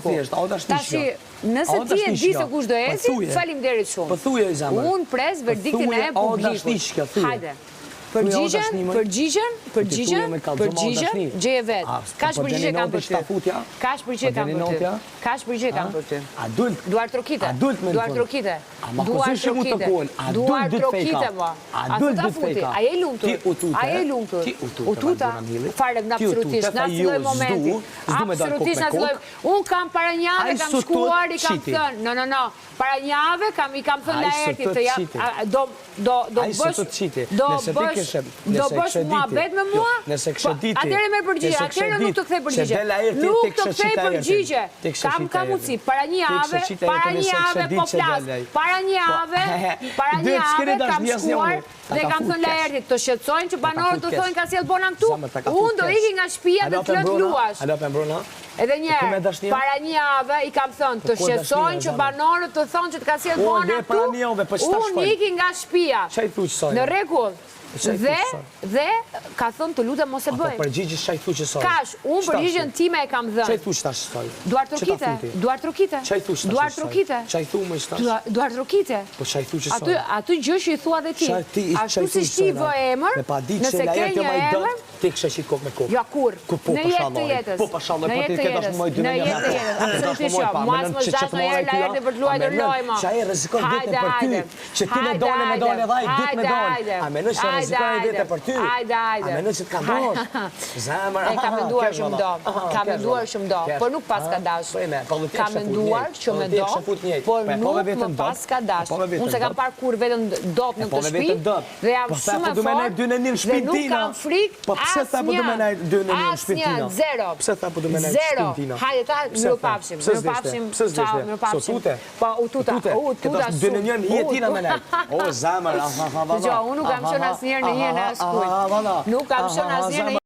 publiku. Tashi, nëse ti e di se kush do po eci, faleminderit shumë. Po thuje zemër. Unë pres po verdiktin e publikut. Hajde. Përgjigjen, përgjigjen, përgjigjen, përgjigjen, gjeje vetë. Kaq po përgjigje kam për ty. Kaq përgjigje kam për ty. Kaq përgjigje kam për ty. Adult. Duartrokite. Adult me Duartrokite. Duartrokite. Duartrokite mo. A thu ta futi? A je i lumtur? A je i lumtur? U tuta? Fare absolutisht, në asnjë lloj momenti. Absolutisht në asnjë lloj. Unë kam para një jave kam shkuar i kam thënë, no no no, para një jave kam i kam thënë Laertit të jap do do do bësh do bësh do bësh muhabet me mua? Nëse kishe po, diti. Atëherë merr përgjigje, atëherë nuk të kthej përgjigje. Nuk të kthej përgjigje. Kam kam mundësi, para një jave, para një jave po flas, para një po, jave, para një jave kam shkuar dhe kam thënë Laertit, të shqetësojnë që banorët të thonë ka sjell Bona këtu, unë do iki nga shtëpia dhe të lë të luash. Edhe një herë, para një jave i kam thënë, të shqetësojnë që banorët të thonë që të ka sjell Bona këtu, unë iki nga shtëpia. Në rregull. Dhe, dhe, ka thënë të lutem mos e bëj. Po përgjigje ç'i thu qësaj? Kaq, unë përgjigjen time e kam dhënë. Ç'i thu tash kësaj? Duartrokite, duartrokite. Ç'i thu tash? Duartrokite. Ç'i thu më tash? Duartrokite. Po ç'i thu qësaj? Aty, aty gjë që i thua dhe ti. Ashtu si ti vë emër, nëse ke një emër, Ti kishe qit kokë me kokë. Jo, kurrë. Ku po Në jetë të jetës. Po pasha Allah, Në po jetë ti të ke dashur jetës. më dy Në në një. jetë të jetës. Absolutisht jo. Mua s'më zgjas ndonjëherë Laerti për të luajtur lojë mo. Që ai rrezikon Hajde, veten për ty, hajde. që ti me Hajde, dole me dole dhe ai hajde. dyt me dole. Hajde, A mendon se hajde. rrezikon ai Hajde, veten për ty? Hajde, hajde. A mendon se të ka ndosh? Zemër, E ka menduar që më do. Ka menduar që më do, por nuk paska dash. Po e me, po dhe ti e Ka kishe fut menduar njëjtë. që Po më dhe ti e do, kishe fut njëjtë. por Po e nuk pove më veten dot. paska E dash. pove Unë veten s'e kam dot. parë kurrë veten dot E në këtë pove shtëpi veten dot. dhe jam Po tha shumë po e du me nejt fortë dy në një në dhe shtëpinë nuk tina. kam frikë Po pse tha po du me asnjë. nejt dy në një në shtëpinë Asnjë, tina? zero. Pse tha po du me nejt në Zero. shtëpinë tina? Hajde ta, Pse tha? mirupafshim, Pse s'deshte? mirupafshim. Pse Ciao, s'deshte? mirupafshim. So tute? Po u tuta, U tute. u Ke tuta tash dy në shumë. një në hije U tina me tuta. nejt. O zemër, aha, aha, Dëgjo, unë nuk kam qenë asnjëherë në hijen e askujt. Aha, Nuk kam qenë asnjëherë në zemër.